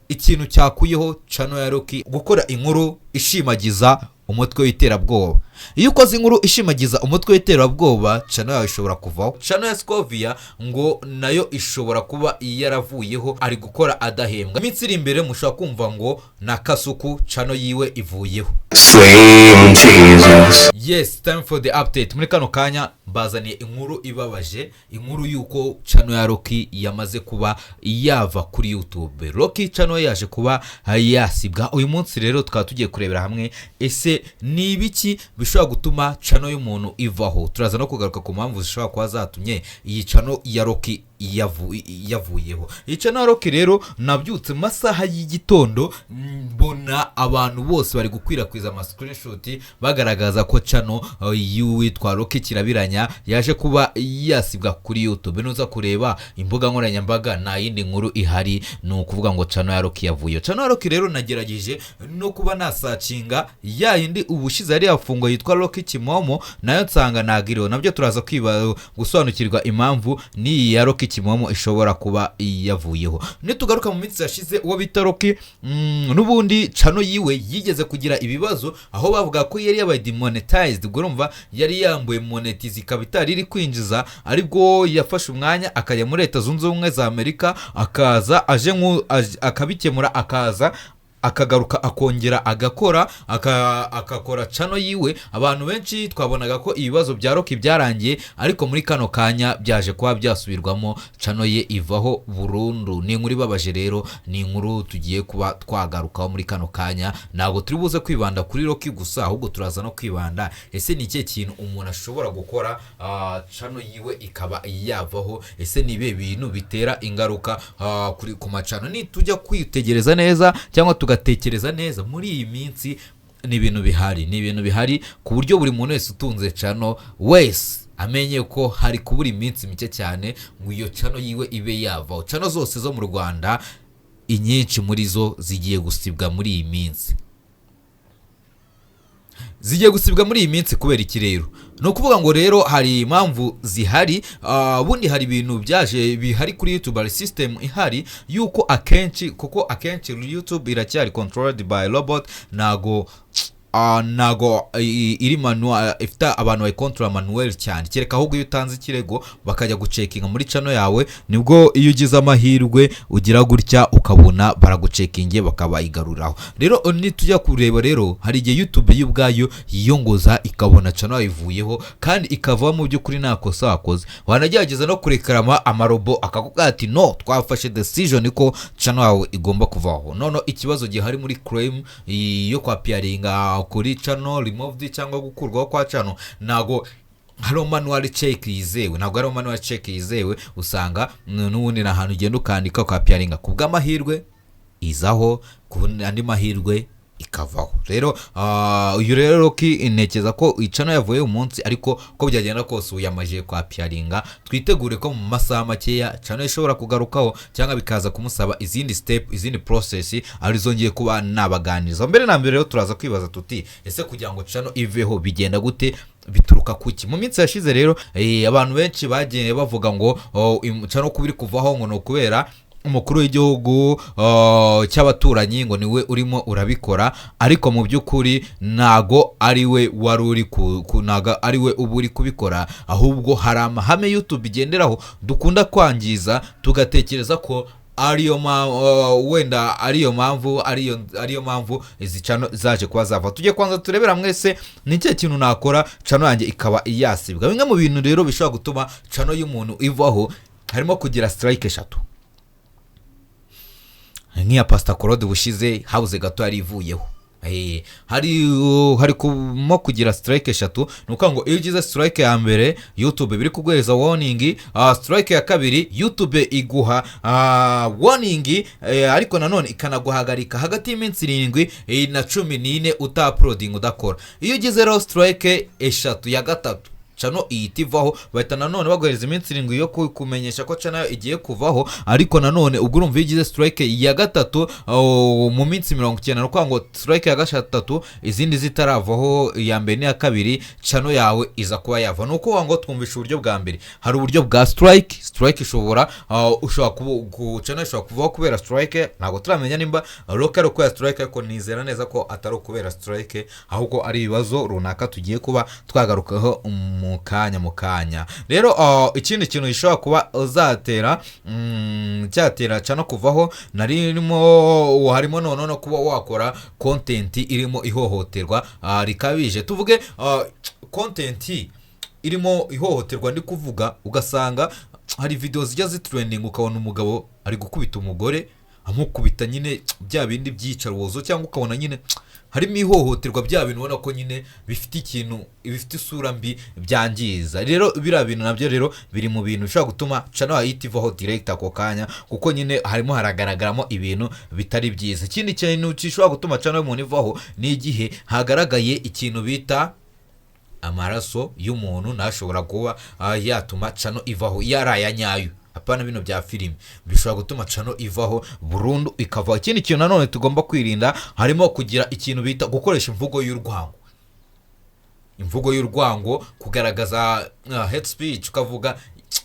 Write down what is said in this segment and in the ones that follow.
Ikintu cyakuyeho channel ya Rocky, gukora inkuru ishimagiza umutwe w'iterabwoba. Iyo ukoze inkuru ishimagiza umutwe w'iterabwoba, channel yawe ishobora kuvaho. Channel ya Scovia ngo nayo ishobora kuba yaravuyeho, ari gukora adahembwa. Iminsi iri imbere mushobora kumva ngo na Kasuku channel yiwe ivuyeho. Slim Jesus. Yes, time for the update. Muri kano kanya mbazaniye inkuru ibabaje, inkuru y'uko channel ya Rocky yamaze kuba yava kuri YouTube. Rocky channel yaje kuba yasibwa uyu munsi. Rero tukaba tugiye kurebera hamwe ese ni ibiki bishobora gutuma channel y'umuntu ivaho. Turaza no kugaruka ku mpamvu zishobora kuba zatumye iyi channel ya Rocky yavuyeho. Iyi channel ya Rocky rero, nabyutse mu masaha y'igitondo mbona abantu bose bari gukwirakwiza ama screenshot bagaragaza ko channel y'uwitwa Rocky Kirabiranya yaje kuba yasibwa kuri YouTube. Nuza kureba imbuga nkoranyambaga, nta yindi nkuru ihari, ni ukuvuga ngo channel ya Rocky yavuyeho. Channel ya Rocky rero, nagerageje no kuba nasearchinga ya yindi ubushize yari yafunguye yitwa Rocky Kimomo, nayo nsanga ntabwo iriho. Nabyo turaza kwiba gusobanukirwa impamvu n'iyi ya Rocky Kimomo ishobora kuba yavuyeho. Nitugaruka mu minsi yashize, uwo bita Rocky n'ubundi channel yiwe yigeze kugira ibibazo, aho bavuga ko yari yabaye demonetized. Ubwo urumva yari yambuye monetize, ikaba itari iri kwinjiza, aribwo yafashe umwanya akajya muri Leta Zunze Ubumwe za Amerika, akaza aje akabikemura, akaza akagaruka akongera agakora akakora channel yiwe. Abantu benshi twabonaga ko ibibazo bya Rocky byarangiye, ariko muri kano kanya byaje kuba byasubirwamo, channel ye ivaho burundu. Ni inkuru ibabaje rero, ni inkuru tugiye kuba twagarukaho muri kano kanya. Ntabwo turi buze kwibanda kuri Rocky gusa, ahubwo turaza no kwibanda ese ni ikihe kintu umuntu ashobora gukora channel yiwe ikaba yavaho, ese ni ibihe bintu bitera ingaruka kuri ku machannel. Nitujya kwitegereza neza cyangwa tugatekereza neza, muri iyi minsi ni ibintu bihari, ni ibintu bihari ku buryo buri muntu wese utunze channel wese amenye ko hari kubura iminsi mike cyane ngo iyo channel yiwe ibe yavaho. Channel zose zo mu Rwanda, inyinshi muri zo zigiye gusibwa muri iyi minsi, zigiye gusibwa muri iyi minsi. Kubera iki rero? Ni ukuvuga ngo rero hari impamvu zihari. Ubundi hari ibintu byaje bihari kuri YouTube, hari system ihari yuko akenshi, kuko akenshi YouTube iracyari controlled by robot, ntago iri manual, ifite abantu bayicontrola manuel cyane, kereka ahubwo iyo utanze ikirego bakajya gucheckinga muri channel yawe, nibwo iyo ugize amahirwe ugira gutya ukabona baragucheckingiye bakabayigaruraho. Rero nitujya kureba rero, hari igihe YouTube yo ubwayo yiyongoza ikabona channel yawe ivuyeho, kandi ikavaho mu by'ukuri nta kosa wakoze. Wanagerageza no kureclama, amarobo akakubwira ati: "No, twafashe decision ko channel yawe igomba kuvaho." None ikibazo gihari muri claim yo kwappealinga kuri channel removed cyangwa gukurwaho kwa channel, ntago hariho manual check yizewe, ntabwo hariho manual check yizewe. Usanga n'ubundi ni ahantu ugenda ukandika ukappealinga, ku bw'amahirwe izaho, ku andi mahirwe ikavaho. Rero uyu rero Rocky, ntekereza ko channel yavuye uyu munsi, ariko uko byagenda kose ubu yamajije kwappealinga. Twitegure ko mu masaha makeya channel ishobora kugarukaho, cyangwa bikaza kumusaba izindi step, izindi process, arizo ngiye kuba nabaganiriza. Mbere na mbere rero turaza kwibaza tuti: ese kugira ngo channel iveho bigenda gute, bituruka kuki? Mu minsi yashize rero abantu benshi bagiye bavuga ngo oh, channel kuba iri kuvaho ngo ni ukubera umukuru w'igihugu cy'abaturanyi, ngo niwe urimo urabikora, ariko mu by'ukuri ntago ari we wari uri ntago ari we uba uri kubikora, ahubwo hari amahame YouTube igenderaho dukunda kwangiza, tugatekereza ko ariyo wenda ariyo mpamvu ariyo mpamvu izi channel zaje kuba zava. Tujye kwanza turebera mwese ni ikihe kintu nakora channel yanjye ikaba yasibwa. Bimwe mu bintu rero bishobora gutuma channel y'umuntu ivaho harimo kugira strike eshatu, nk'iya Pastor Claude bushize habuze gato yari ivuyeho. Hari kumo kugira strike eshatu, ni ukuvuga ngo iyo ugize strike ya mbere, YouTube biri kuguhereza warning. Strike ya kabiri, YouTube iguha warning, ariko nanone ikanaguhagarika hagati y'iminsi 7 na 14 utauploadinga, udakora. Iyo ugize rero strike eshatu, ya gatatu Channel ihita ivaho. Bahita nanone baguhereza iminsi 7 yo kumenyesha ko channel igiye kuvaho. Ariko nanone ubwo urumva, iyo ugize strike ya gatatu, oh, mu minsi 90, ni ukuvuga ngo strike ya gatatu izindi zitaravaho, iya mbere n'iya kabiri, channel yawe iza kuba yava. Ni ukuvuga ngo twumvisha uburyo bwa mbere, hari uburyo bwa strike. Strike ishobora ushobora channel ishobora kuvaho kubera strike. Ntabwo turamenya nimba Rocky ari ukubera strike, ariko nizera neza ko atari ukubera strike, ahubwo ari ibibazo runaka tugiye kuba twagarukaho mu kanya. Rero ikindi kintu gishobora kuba uzatera cyatera channel kuvaho narimo, harimo noneho no kuba wakora content irimo ihohoterwa rikabije. Tuvuge content irimo ihohoterwa, ndi kuvuga ugasanga hari video zijya zitrending, ukabona umugabo ari gukubita umugore, amukubita nyine bya bindi by'iyicarubozo, cyangwa ukabona nyine harimo ihohoterwa, bya bintu ubona ko nyine bifite ikintu, bifite isura mbi byangiza. Rero biriya bintu nabyo rero biri mu bintu bishobora gutuma channel yahita ivaho direct ako kanya, kuko nyine harimo haragaragaramo ibintu bitari byiza. Ikindi kintu gishobora gutuma channel y'umuntu ivaho ni igihe hagaragaye ikintu bita amaraso y'umuntu. Ntashobora kuba yatuma channel ivaho iyo ari aya nyayo, apana bino bya filime, bishobora gutuma channel ivaho burundu, ikavaho. Ikindi kintu nanone tugomba kwirinda harimo kugira ikintu bita gukoresha imvugo y'urwango, imvugo y'urwango, kugaragaza hate speech, ukavuga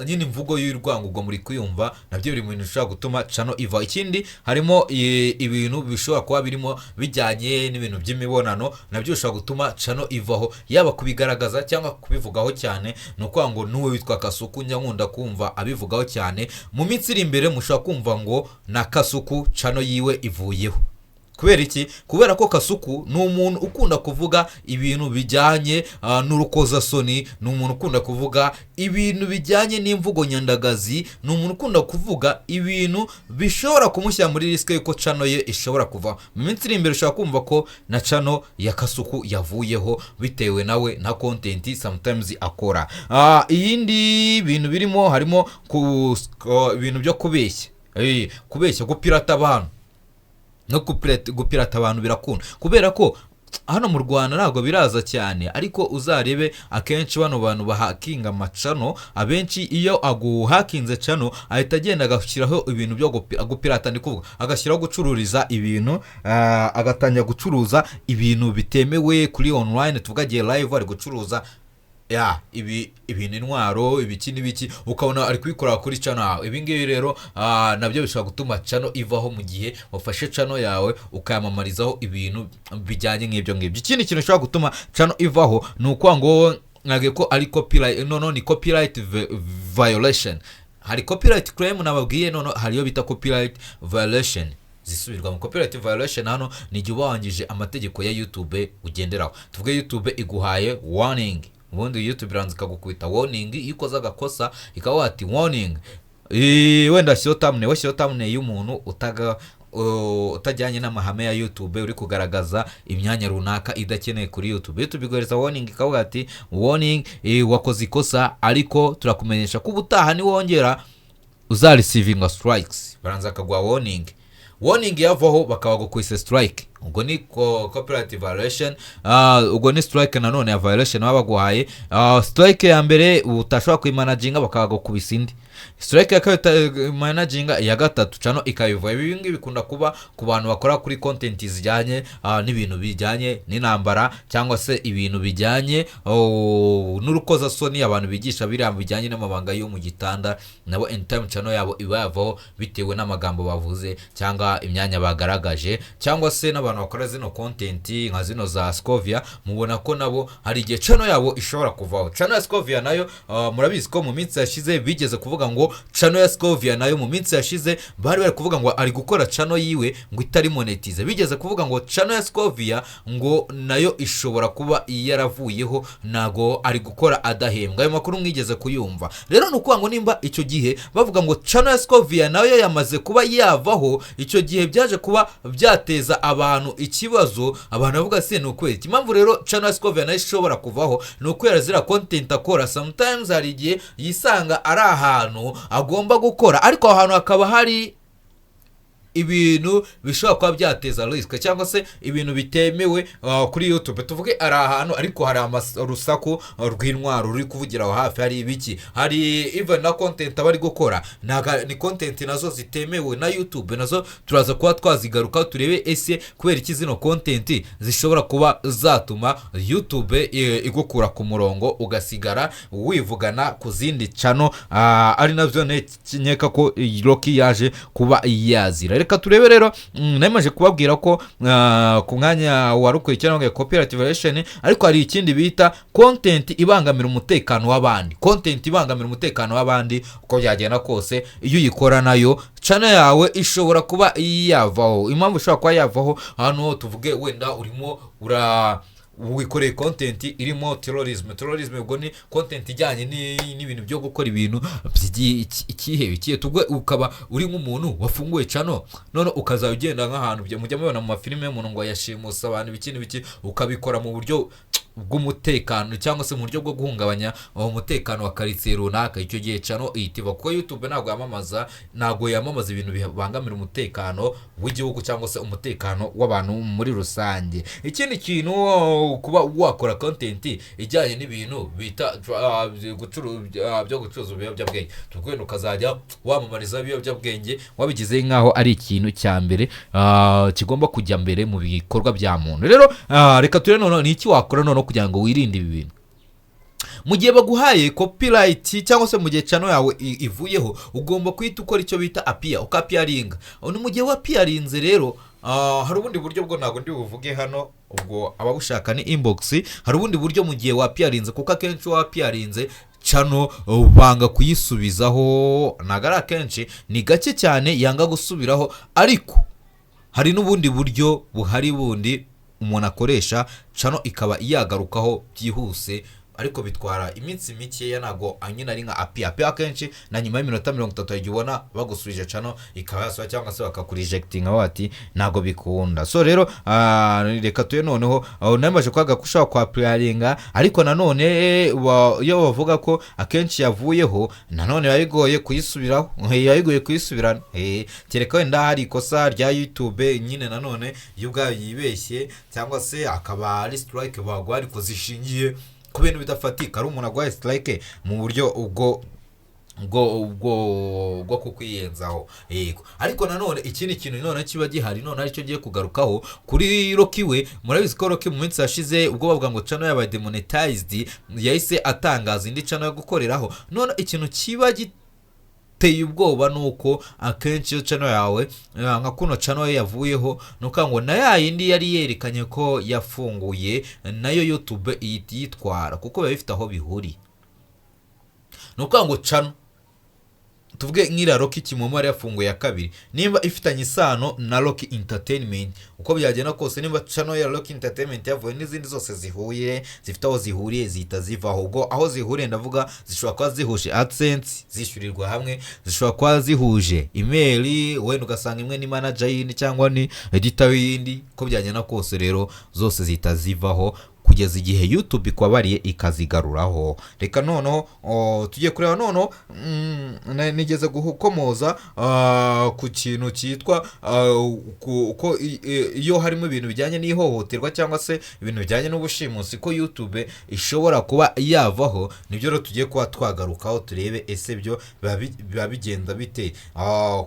nyine imvugo y'urwango, ubwo muri kuyumva, nabyo biri mu bintu bishobora gutuma channel iva. Ikindi harimo ibintu bishobora kuba birimo bijyanye n'ibintu by'imibonano, nabyo bishobora gutuma channel ivaho, yaba kubigaragaza cyangwa kubivugaho cyane. Ni ukuvuga ngo n'uwo witwa Kasuku, njya nkunda kumva abivugaho cyane. Mu minsi iri imbere mushobora kumva ngo na Kasuku channel yiwe ivuyeho. Kubera iki? Kubera ko Kasuku ni umuntu ukunda kuvuga ibintu bijyanye n'urukozasoni, ni umuntu ukunda kuvuga ibintu bijyanye n'imvugo nyandagazi, ni umuntu ukunda kuvuga ibintu bishobora kumushyira muri risk y'uko channel ye ishobora kuva. Mu minsi iri imbere ushobora kumva ko na channel ya Kasuku yavuyeho bitewe nawe na content sometimes akora. Iyindi bintu birimo, harimo ibintu byo kubeshya. Kubeshya, gupirata abantu, no gupirata abantu birakunda, kubera ko hano mu Rwanda ntabwo biraza cyane, ariko uzarebe akenshi bano bantu bahakinga amachannel, abenshi iyo aguhakinze channel ahita agenda agashyiraho ibintu byo gupirata, ndi kuvuga agashyiraho gucururiza ibintu, agatangira gucuruza ibintu bitemewe kuri online. Tuvuga agiye live ari gucuruza ya ibi ibintu, intwaro, ibiki n'ibiki, ukabona ari kubikora kuri channel yawe. Ibi ngibi rero nabyo bishobora gutuma channel ivaho, mu gihe wafashe channel yawe ukayamamarizaho ibintu bijyanye nk'ibyo ngibyo. Ikindi kintu gishobora gutuma channel ivaho ni ukuvuga ngo ntabwo ko ari copyright, no ni copyright violation. Hari copyright claim nababwiye, none hari iyo bita copyright violation zisubirwa mu copyright violation. Hano ni igihe uba wangije amategeko ya YouTube ugenderaho. Tuvuge YouTube iguhaye warning. Ubundi YouTube iranza ikagukubita warning iyo ukoze agakosa, ikaba wati warning. Wenda shyiraho thumbnail, washyiraho thumbnail y'umuntu utaga utajyanye n'amahame ya YouTube, uri kugaragaza imyanya runaka idakeneye kuri YouTube. YouTube iguhereza warning, ikavuga ati: "Warning, wakoze ikosa, ariko turakumenyesha ko ubutaha niwongera uzareceivinga strikes." Baranza akaguha warning, warning yavaho bakaba bagukubise strike. Ubwo ni copyright violation. Ubwo ni strike nanone ya violation baba baguhaye. Strike ya mbere utashobora kuyimanaginga, bakaba bagukubisa indi strike ya kabiri managinga, iya gatatu channel ikabiva. Ibi ngibi bikunda kuba ku bantu bakora kuri content zijyanye n'ibintu bijyanye n'intambara, cyangwa se ibintu bijyanye, oh, n'urukozasoni, abantu bigisha biriya bijyanye n'amabanga yo mu gitanda, nabo anytime channel yabo iba yavaho bitewe n'amagambo bavuze cyangwa imyanya bagaragaje. Cyangwa se n'abantu bakora zino content nka zino za Scovia, mubona ko nabo hari igihe channel yabo ishobora kuvaho. Channel ya Scovia nayo, murabizi ko mu minsi yashize bigeze kuvuga ngo channel ya Scovia nayo, mu minsi yashize bari kuvuga ngo ari gukora channel yiwe ngo itari monetize. Bigeze kuvuga ngo channel ya Scovia ngo nayo ishobora kuba yaravuyeho, ntago ari gukora adahembwa. Ayo makuru mwigeze kuyumva. Rero ni ukuvuga ngo nimba icyo gihe bavuga ngo channel ya Scovia nayo yamaze kuba yavaho, icyo gihe byaje kuba byateza abantu ikibazo, abantu bavuga se ni ukubera iki? Impamvu rero channel ya Scovia nayo ishobora kuvaho ni ukubera ziriya content akora. Sometimes hari igihe yisanga ari ahantu agomba gukora, ariko aho hantu hakaba hari Ibintu bishobora kuba byateza risk cyangwa se ibintu bitemewe kuri YouTube. Tuvuge ari ahantu ariko hari urusaku rw'intwaro ruri kuvugira aho hafi, hari ibiki, hari even na content aba ari gukora ni content nazo zitemewe na YouTube. Nazo turaza kuba twazigaruka turebe ese kubera iki zino content zishobora kuba zatuma YouTube igukura ku murongo, ugasigara wivugana ku zindi channel, ari nabyo nkeka ko iyi Rocky yaje kuba yazira. Reka turebe rero. Namaze kubabwira ko ku mwanya wa rukurikirana copyright violation, ariko hari ikindi bita content ibangamira umutekano w'abandi. Content ibangamira umutekano w'abandi, uko byagenda kose, iyo uyikora nayo channel yawe ishobora kuba yavaho. Impamvu ishobora kuba yavaho hano, tuvuge wenda urimo ura wikoreye content irimo terrorism. Terrorism ubwo ni content ijyanye n'ibintu byo gukora ibintu ikihe ikihe. Tubwo ukaba uri nk'umuntu wafunguye channel, none ukazajya ugenda nk'ahantu mujya mubibona mu mafilime, y'umuntu ngo yashimuse abantu, ibiki n'ibiki, ukabikora mu buryo bw'umutekano cyangwa se mu buryo bwo guhungabanya uwo mutekano wa karitsiye runaka. Icyo gihe channel ihita iva, kuko YouTube ntabwo yamamaza ibintu bibangamira umutekano w'igihugu cyangwa se umutekano w'abantu muri rusange. Ikindi kintu, kuba wakora content ijyanye n'ibintu bita byo gucuruza ibiyobyabwenge. Tuvuge ukazajya wamamariza ibiyobyabwenge, wabigize nk'aho ari ikintu cya mbere kigomba kujya mbere mu bikorwa bya muntu. Rero reka turebe noneho ni iki wakora noneho kugira ngo wirinde ibi bintu. Mu gihe baguhaye copyright cyangwa se mu gihe channel yawe ivuyeho, ugomba guhita ukora icyo bita appeal, uka-appealinga. Ni mu gihe wa-appealinze rero, hari ubundi buryo bwo ntabwo ndi buvuge hano, ubwo ababushaka ni inbox. Hari ubundi buryo mu gihe wa-appealinze, kuko akenshi wa-appealinze channel banga kuyisubizaho. Ntabwo ari akenshi, ni gake cyane yanga gusubiraho, ariko hari n'ubundi buryo buhari bundi umuntu akoresha channel ikaba yagarukaho byihuse, ariko bitwara iminsi mikeya. Ntabwo nyine ari nka appeal. Appeal akenshi na nyuma y'iminota 30 igihe ubona bagusubije channel ikaba yasubira, cyangwa se bakaku-rejectinga bati ntabwo bikunda. So rero reka tuye noneho aho namaze kwaga ko ushobora kwa-appealinga, ariko nanone iyo bavuga ko akenshi yavuyeho, nanone biba bigoye kuyisubiraho, biba bigoye kuyisubirana. Kereka wenda hari ikosa rya YouTube nyine nanone iyo ubwayo yibeshye, cyangwa se akaba ari strike baguha ariko zishingiye ku bintu bidafatika, ari umuntu aguhaye strike mu buryo ubwo bwo kukwiyenzaho. Yego, ariko nanone ikindi kintu none kiba gihari, none aricyo ngiye kugarukaho kuri Rocky we. Murabizi ko Rocky mu minsi yashize, ubwo bavuga ngo channel yabaye demonetized, yahise atangaza indi channel yo gukoreraho. None ikintu kiba giteye ubwoba ni uko akenshi iyo channel yawe nka kuno channel ye yavuyeho, ni ukuvuga ngo na ya yindi yari yerekanye ko yafunguye nayo YouTube ihita iyitwara, kuko biba bifite aho bihuriye. Ni ukuvuga ngo channel, tuvuge nk'iriya Rocky Kimomo yari yafunguye ya kabiri, nimba ifitanye isano na Rocky Entertainment, uko byagenda kose, nimba channel ya Rocky Entertainment yavuye, n'izindi zose zihuye, zifite aho zihuriye, zihita zivaho. Ubwo aho zihuriye ndavuga zishobora kuba zihuje AdSense, zishyurirwa hamwe, zishobora kuba zihuje email, wenda ugasanga imwe ni manager y'indi cyangwa ni editor y'indi. Uko byagenda kose rero zose zihita zivaho kugeza igihe YouTube ikwabariye ikazigaruraho. Reka noneho tugiye kureba noneho nigeze gukomoza ku kintu cyitwa ko iyo harimo ibintu bijyanye n'ihohoterwa cyangwa se ibintu bijyanye n'ubushimusi, ko YouTube ishobora kuba yavaho. Nibyo rero tugiye kuba twagarukaho turebe ese byo biba bigenda bite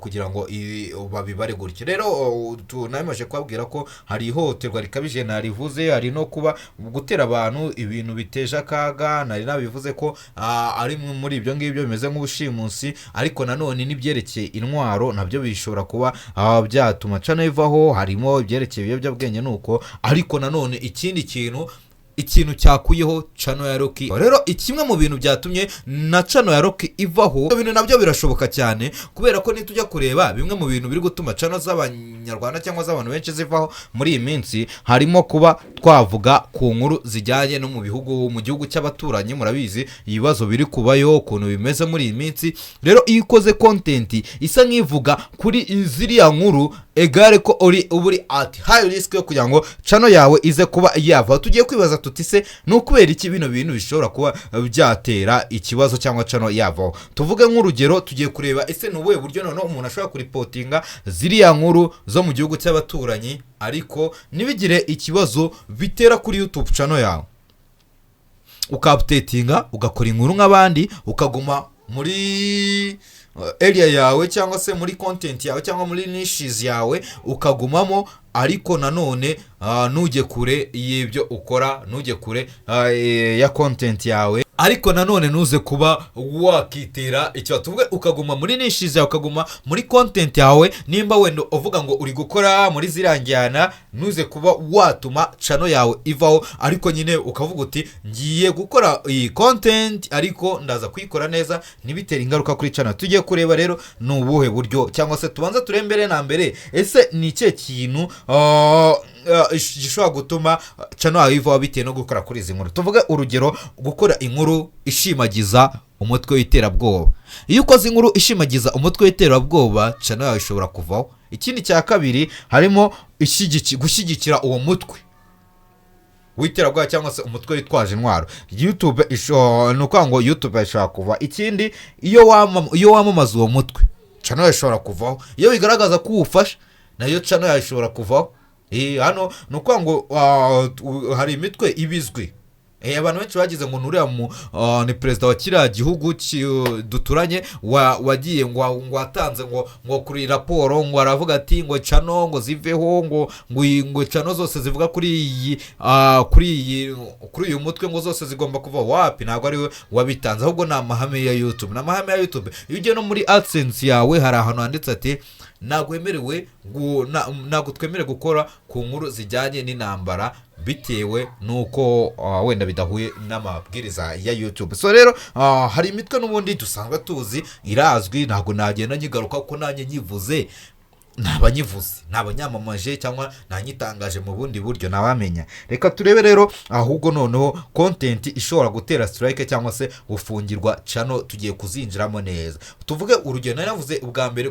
kugira ngo babibare gutyo. Rero namaze kubabwira ko hari ihohoterwa rikabije narivuze, hari no kuba gutera abantu ibintu biteje akaga, nari nabivuze ko ari muri ibyo ngibyo bimeze nk'ubushimusi, ariko nanone n'ibyerekeye intwaro nabyo bishobora kuba byatuma channel ivaho. Harimo ibyerekeye ibiyobyabwenge nuko, ariko nanone ikindi kintu, ikintu cyakuyeho channel ya Rocky rero, kimwe mu bintu byatumye na channel ya Rocky ivaho, ibyo bintu nabyo birashoboka cyane, kubera ko nitujya kureba bimwe mu bintu biri gutuma channel z'Abanyarwanda cyangwa z'abantu benshi zivaho muri iyi minsi, harimo kuba twavuga ku nkuru zijyanye no mu bihugu, mu gihugu cy'abaturanyi. Murabizi ibibazo biri kubayo ukuntu bimeze muri iyi minsi. Rero iyo ukoze content isa nk'ivuga kuri ziriya nkuru Egare ko uri uba uri at high risk yo kugira ngo channel yawe ize kuba yava. Tugiye kwibaza tuti: se ni ukubera iki bino bintu bishobora kuba byatera ikibazo cyangwa channel yavaho? Tuvuge nk'urugero, tugiye kureba ese ni ubuhe buryo noneho umuntu ashobora kureportinga ziriya nkuru zo mu gihugu cy'abaturanyi, ariko ntibigire ikibazo bitera kuri YouTube channel yawe, ukaupdatinga, ugakora inkuru nk'abandi, ukaguma muri area yawe cyangwa se muri content yawe cyangwa muri niches yawe ukagumamo, ariko nanone ntujye kure y'ibyo ukora, ntujye kure ya content yawe, ariko nanone ntuze kuba wakitera icyo tuvuge, ukaguma muri niches yawe, ukaguma muri content yawe. Nimba wenda uvuga ngo uri gukora muri ziriya njyana, ntuze kuba watuma channel yawe ivaho, ariko nyine ukavuga uti: ngiye gukora iyi content, ariko ndaza kuyikora neza ntibitere ingaruka kuri channel. Tugiye kureba rero ni ubuhe buryo, cyangwa se tubanza turembere na mbere, ese ni ikihe kintu gishobora gutuma channel yawe ivaho bitewe no gukora kuri izi nkuru? Tuvuge urugero, gukora inkuru ishimagiza umutwe w'iterabwoba. Iyo ukoze inkuru ishimagiza umutwe w'iterabwoba, channel yawe ishobora kuvaho. Ikindi cya kabiri, harimo gushyigikira uwo mutwe w'iterabwoba cyangwa se umutwe witwaje intwaro. YouTube ni ukuvuga ngo YouTube ishobora kuva. Ikindi, iyo wamamaza uwo mutwe, channel yawe ishobora kuvaho. Iyo bigaragaza ko uwufasha, nayo channel yawe ishobora kuvaho. Hano ni ukuvuga ngo hari imitwe ibizwi. Abantu benshi bagize ngo nuriya ni perezida wa kiriya gihugu duturanye wagiye ngo watanze ngo kuri raporo, ngo aravuga ati ngo channel ngo ziveho, ngo channel zose zivuga kuri uyu mutwe ngo zose zigomba kuva. Wapi, ntabwo ari we wabitanze, ahubwo ni amahame ya YouTube, ni amahame ya YouTube. Iyo ugiye no muri AdSense yawe, hari ahantu handitse ati: ntabwo wemerewe ntabwo twemerewe gukora ku nkuru zijyanye n'intambara, bitewe n'uko wenda bidahuye n'amabwiriza ya YouTube. So rero hari imitwe n'ubundi dusanzwe tuzi, irazwi, ntabwo nagenda nyigaruka kuko nanjye nyivuze naba nyivuze, naba nyamamaje cyangwa nanyitangaje mu bundi buryo, ntawamenya. Reka turebe rero ahubwo noneho content ishobora gutera strike cyangwa se gufungirwa channel. Tugiye kuzinjiramo neza. Tuvuge urugero, nari navuze ubwa mbere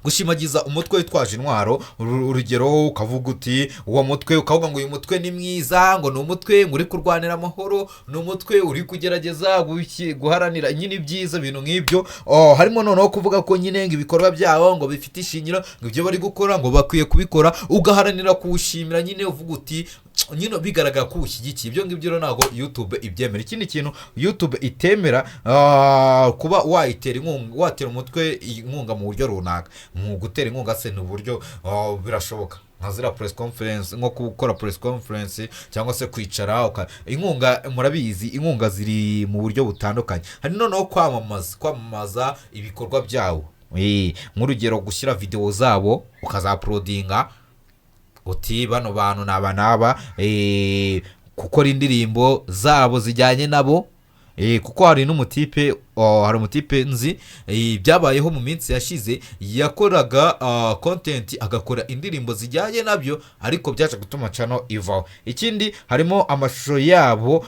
gushimagiza umutwe witwaje intwaro. Urugero ukavuga uti uwo mutwe, ukavuga ngo uyu mutwe ni mwiza, ngo ni umutwe ngo uri kurwanira amahoro, ni umutwe uri kugerageza guharanira nyine ibyiza, ibintu nk'ibyo. Oh, harimo noneho kuvuga ko nyine ngo ibikorwa byabo ngo bifite ishingiro, ngo ibyo bari gukora ngo bakwiye kubikora, ugaharanira kuwushimira nyine, uvuga uti nyine bigaragara ko uwushyigikiye. Ibyo ngibyo rero ntabwo YouTube ibyemera. Ikindi kintu YouTube itemera, kuba wayitera inkunga, watera umutwe inkunga mu buryo runaka. Mu gutera inkunga se ni uburyo birashoboka nka ziriya press conference, nko gukora press conference cyangwa se kwicara inkunga murabizi, inkunga ziri mu buryo butandukanye. Hari noneho kwamamaza ibikorwa byabo. Nk'urugero gushyira videwo zabo ukazauploadinga uti bano bantu ni aba n'aba, gukora indirimbo zabo zijyanye nabo. Kuko hari n'umutipe, oh, hari umutipe nzi, byabayeho mu minsi yashize, yakoraga content, agakora indirimbo zijyanye nabyo, ariko byaje gutuma channel ivaho. Ikindi, harimo amashusho yabo,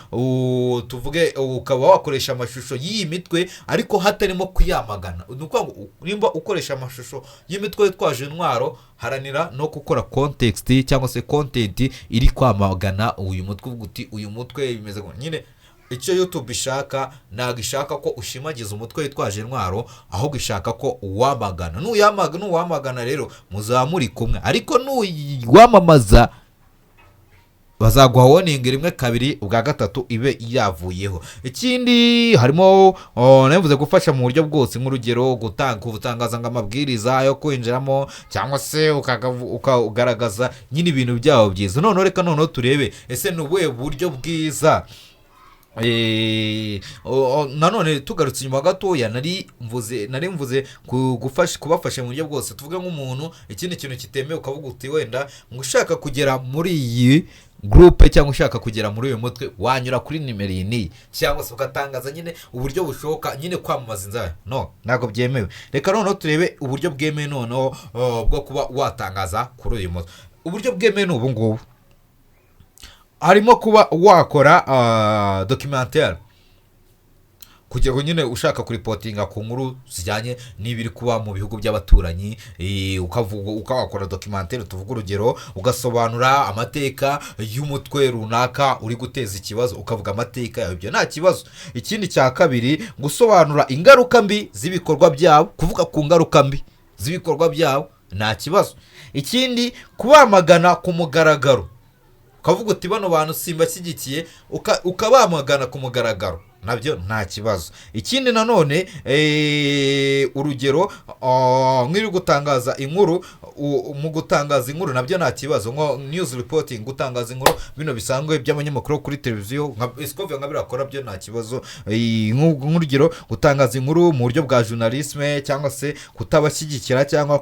tuvuge ukaba wakoresha amashusho y'iyi mitwe ariko hatarimo kuyamagana. Ni ukuvuga ngo nimba ukoresha amashusho y'imitwe yitwaje intwaro, haranira no gukora context cyangwa se content iri kwamagana uyu mutwe, uvuga uti uyu mutwe bimeze gutya. Nyine icyo YouTube ishaka, ntabwo ishaka ko ushimagiza umutwe witwaje intwaro, ahubwo ishaka ko uwamagana. Nuwamagana rero muzaba muri kumwe, ariko nuwamamaza bazaguha warning rimwe, kabiri, ubwa gatatu ibe yavuyeho. Ikindi harimo, oh, nabivuze, gufasha mu buryo bwose, nk'urugero gutangaza ngo amabwiriza yo kwinjiramo, cyangwa se ukagaragaza nyine ibintu byabo byiza. Noneho reka noneho turebe ese ni ubuhe buryo bwiza. Nanone tugarutse inyuma gatoya, nari mvuze kubafasha mu buryo bwose. Tuvuge nk'umuntu, ikindi kintu kitemewe, ukavuga uti wenda ngo ushaka kugera muri iyi groupe cyangwa ushaka kugera muri uyu mutwe wanyura kuri nimero iyi n'iyi, cyangwa se ugatangaza nyine uburyo bushoboka nyine kwamamaza inzara. No, ntabwo byemewe. Reka noneho turebe uburyo bwemewe noneho, oh, bwo kuba watangaza kuri uyu mutwe. Uburyo bwemewe ni ubu ngubu: harimo kuba wakora documentaire. Kugira ngo nyine ushaka kureportinga ku nkuru zijyanye n'ibiri kuba mu bihugu by'abaturanyi, ukavuga, ukakora documentaire, tuvuga urugero, ugasobanura amateka y'umutwe runaka uri guteza ikibazo, ukavuga amateka yawe, ibyo nta kibazo. Ikindi cya kabiri, gusobanura ingaruka mbi z'ibikorwa byabo, kuvuga ku ngaruka mbi z'ibikorwa byabo nta kibazo. Ikindi, kubamagana ku mugaragaro, ukavuga uti: "Bano bantu simbashyigikiye," ukabamagana ku mugaragaro, nabyo nta kibazo. Ikindi nanone, urugero, nk'iri gutangaza inkuru, mu gutangaza inkuru nabyo nta kibazo, nko news reporting, gutangaza inkuru bino bisanzwe by'abanyamakuru kuri televiziyo nka Scovia, nka birakora, byo nta kibazo. Nk'urugero gutangaza inkuru mu buryo bwa journalisme, cyangwa se kutabashyigikira cyangwa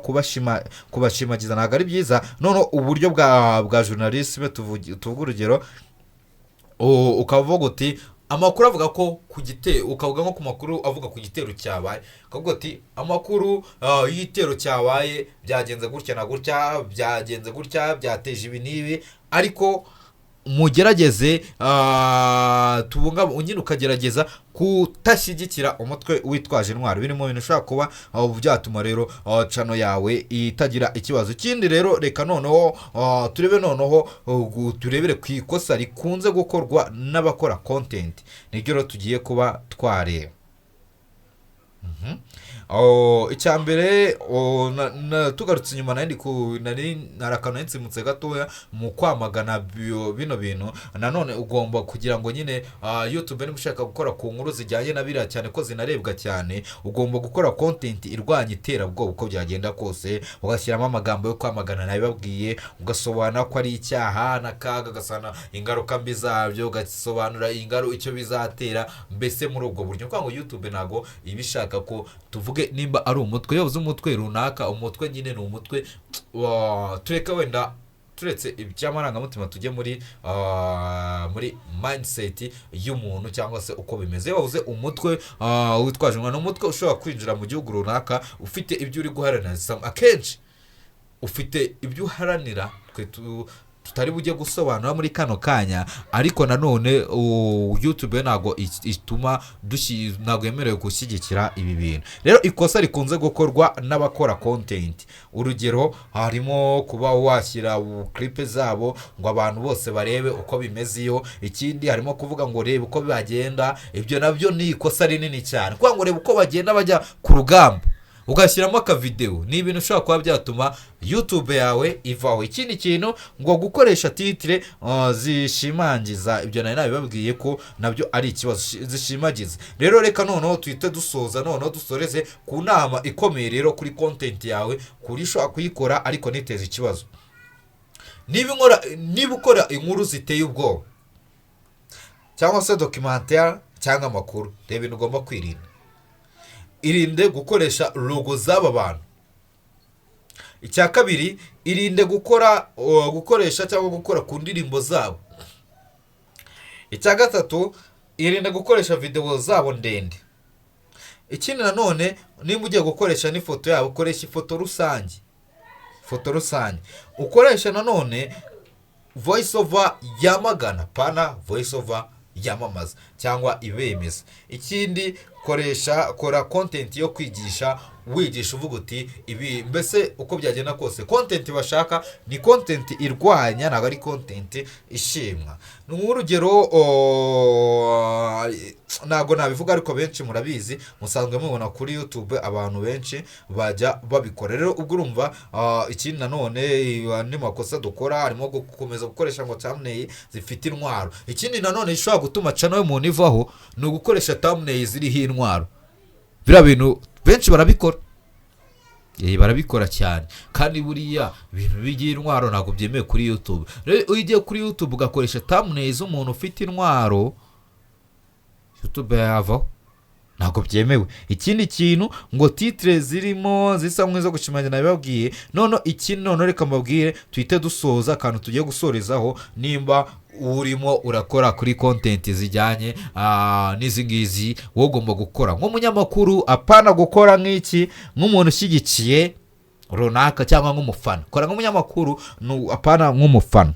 kubashimagiza ntabwo ari byiza. Noneho uburyo bwa journalisme, tuvuge urugero, ukavuga uti amakuru avuga ko ku gitero, ukavuga nko ku makuru avuga ku gitero cyabaye, ukavuga uti: "Amakuru y'igitero cyabaye byagenze gutya na gutya, byagenze gutya, byateje ibi n'ibi, ariko mugerageze tubunga," nyine ukagerageza kutashyigikira umutwe witwaje intwaro. Biri mu bintu ushobora kuba byatuma rero channel yawe itagira ikibazo. Ikindi rero, reka noneho turebe, noneho turebere ku ikosa rikunze gukorwa n'abakora content, niryo rero tugiye kuba twareba. Oh, icya mbere, oh, tugarutse inyuma, nari ku nari nari nsimutse gatoya mu kwamagana bino bintu. Nanone ugomba kugira ngo nyine YouTube, niba ushaka gukora ku nkuru zijyanye na biriya, cyane ko zinarebwa cyane, ugomba gukora content irwanya iterabwoba uko byagenda kose, ugashyiramo amagambo yo kwamagana nabibabwiye, ugasobanura ko ari icyaha n'akaga, ugasobanura ingaruka mbi zabyo, ugasobanura icyo bizatera, mbese muri ubwo buryo. Kuko ngo YouTube ntabwo iba ishaka ko tuvuge nimba ari umutwe, iyo uvuze umutwe runaka, umutwe nyine ni umutwe tureke wenda turetse iby'amarangamutima, tujye muri mindset y'umuntu cyangwa se uko bimeze. Iyo bavuze umutwe witwaje intwaro, ni umutwe ushobora kwinjira mu gihugu runaka ufite ibyo uri guharanira. Akenshi ufite ibyo uharanira twe tutari bujye gusobanura muri kano kanya. Ariko nanone YouTube ntabwo ituma ntabwo yemerewe gushyigikira ibi bintu. Rero ikosa rikunze gukorwa n'abakora content, urugero harimo kuba washyira clip zabo ngo abantu bose barebe uko bimeze iyo. Ikindi harimo kuvuga ngo reba uko bagenda, ibyo nabyo ni ikosa rinini cyane, kuvuga ngo reba uko bagenda bajya ku rugamba, ugashyiramo akavidewo, ni ibintu ushobora kuba byatuma YouTube yawe ivaho. Ikindi kintu, ngo gukoresha titre zishimangiza, ibyo nari nabibabwiye ko nabyo ari ikibazo, zishimagiza. Rero reka noneho tuhite dusoza, noneho dusoreze ku nama ikomeye rero kuri content yawe, kuri ushobora kuyikora ariko ntiteze ikibazo. Niba ukora inkuru ziteye ubwoba cyangwa se documentaire cyangwa amakuru, reba ibintu ugomba kwirinda. Irinde gukoresha logo z'aba bantu. Icya kabiri, irinde gukoresha cyangwa gukora ku ndirimbo zabo. Icya gatatu, irinde gukoresha videwo zabo ndende. Ikindi nanone, nimba ugiye gukoresha n'ifoto yabo, koresha ifoto rusange, ifoto rusange. Ukoresha nanone voice over yamagana, pana voice over yamamaza cyangwa ibemeza. Ikindi, kora content yo kwigisha, wigisha uvuga uti ibi, mbese uko byagenda kose content bashaka ni content irwanya, ntabwo ari content ishimwa. Ni nk'urugero, ntabwo nabivuga, ariko benshi murabizi, musanzwe mubona kuri YouTube abantu benshi bajya babikora. Rero ubwo urumva, ikindi nanone, andi makosa dukora harimo gukomeza gukoresha ngo thumbnail zifite intwaro. Ikindi nanone gishobora gutuma channel y'umuntu ivaho ni ugukoresha thumbnail ziriho intwaro. Biriya bintu benshi barabikora, barabikora cyane, kandi buriya ibintu by'intwaro ntabwo byemewe kuri YouTube. Rero iyo ugiye kuri YouTube ugakoresha thumbnail z'umuntu ufite intwaro, YouTube yavaho, ntabwo byemewe. Ikindi kintu, ngo titre zirimo zisa nk'izo gushimangira, nabibabwiye. None ikindi, none reka mbabwire, tuhite dusoza akantu tugiye gusorezaho. Nimba urimo urakora kuri content zijyanye n'izi ngizi, wowe ugomba gukora nk'umunyamakuru, apana gukora nk'iki, nk'umuntu ushyigikiye runaka cyangwa nk'umufana. Kora nk'umunyamakuru, apana nk'umufana.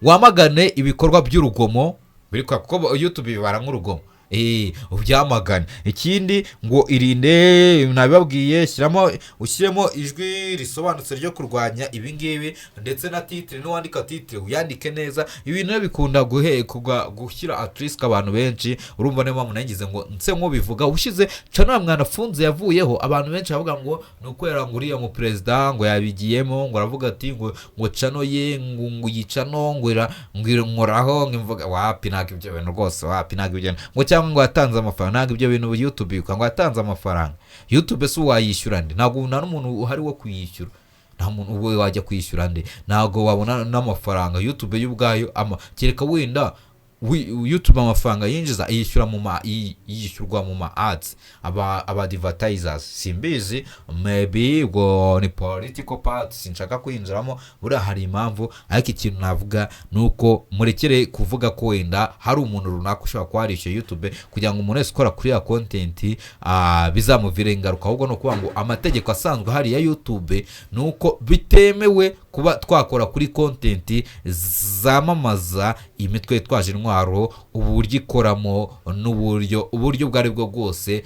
Wamagane ibikorwa by'urugomo biri kuko YouTube bibara nk'urugomo. Ubyamagane. Ikindi ngo irinde, nabibabwiye, shyiramo, ushyiremo ijwi risobanutse ryo kurwanya ibi ngibi, ndetse na title. N'uwandika title uyandike neza. Ibintu rero bikunda gushyira at risk abantu benshi. Urumva, niyo mpamvu nagize ngo nse nk'ubivuga. Ushize channel ya Mwanafunzi yavuyeho, abantu benshi bavuga ngo ni ukwera ngo uriya mu perezida ngo yabigiyemo, ngo aravuga ati ngo channel ye ngo iyi channel ngo nkoraho, ngo imvuga wapi. Ntabwo ibyo bintu rwose, wapi, ntabwo ibyo bintu ngo cyangwa ngo yatanze amafaranga, ntabwo ibyo bintu YouTube bivuga ngo yatanze amafaranga. YouTube se wayishyura nde? Ntabwo nta n'umuntu uhari wo kuyishyura. Nta muntu ubu wajya kwishyura nde? Ntabwo wabona n'amafaranga YouTube yo ubwayo kereka wenda YouTube amafaranga yinjiza yishyura mu ma yishyurwa mu ma ads, aba advertisers, simbizi, maybe ubwo ni political part, sinshaka kwinjiramo. Buriya hari impamvu, ariko ikintu navuga ni uko murekere kuvuga ko wenda hari umuntu runaka ushobora kuba yarishyuye YouTube kugira ngo umuntu wese ukora kuri ya content bizamuvire ingaruka. Ahubwo ni ukuvuga ngo amategeko asanzwe ahari ya YouTube ni uko bitemewe kuba twakora kuri content zamamaza imitwe yitwaje intwaro, uburyo ikoramo n'uburyo uburyo ubwo ari bwo bwose,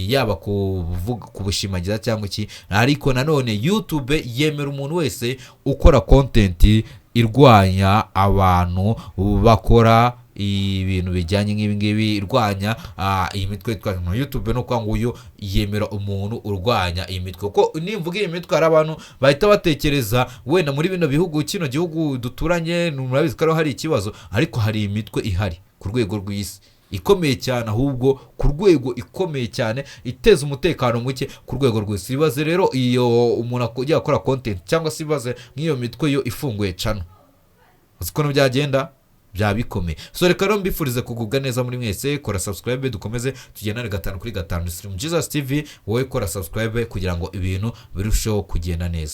yaba kuvuga, kubushimagiza cyangwa iki. Ariko nanone YouTube yemera umuntu wese ukora content irwanya abantu bakora ibintu bijyanye nk'ibi ngibi, irwanya iyi mitwe yitwaje intwaro. YouTube no kwa ngo uyu yemera umuntu urwanya iyi mitwe, kuko nimvuga iyi mitwe hari abantu bahita batekereza wenda muri bino bihugu, kino gihugu duturanye, murabizi ko ariho hari ikibazo. Ariko hari imitwe ihari ku rwego rw'isi ikomeye cyane, ahubwo ku rwego ikomeye cyane iteza umutekano muke ku rwego rw'isi. Ibaze rero iyo umuntu ugiye akora content, cyangwa se ibaze nk'iyo mitwe yo ifunguye channel, uzi ukuntu byagenda? Byaba bikomeye. So reka rero mbifurize kugubwa neza muri mwese. Kora subscribe, dukomeze tugendane 5 kuri 5. Slim Jesus TV, wowe kora subscribe kugira ngo ibintu birusheho kugenda neza.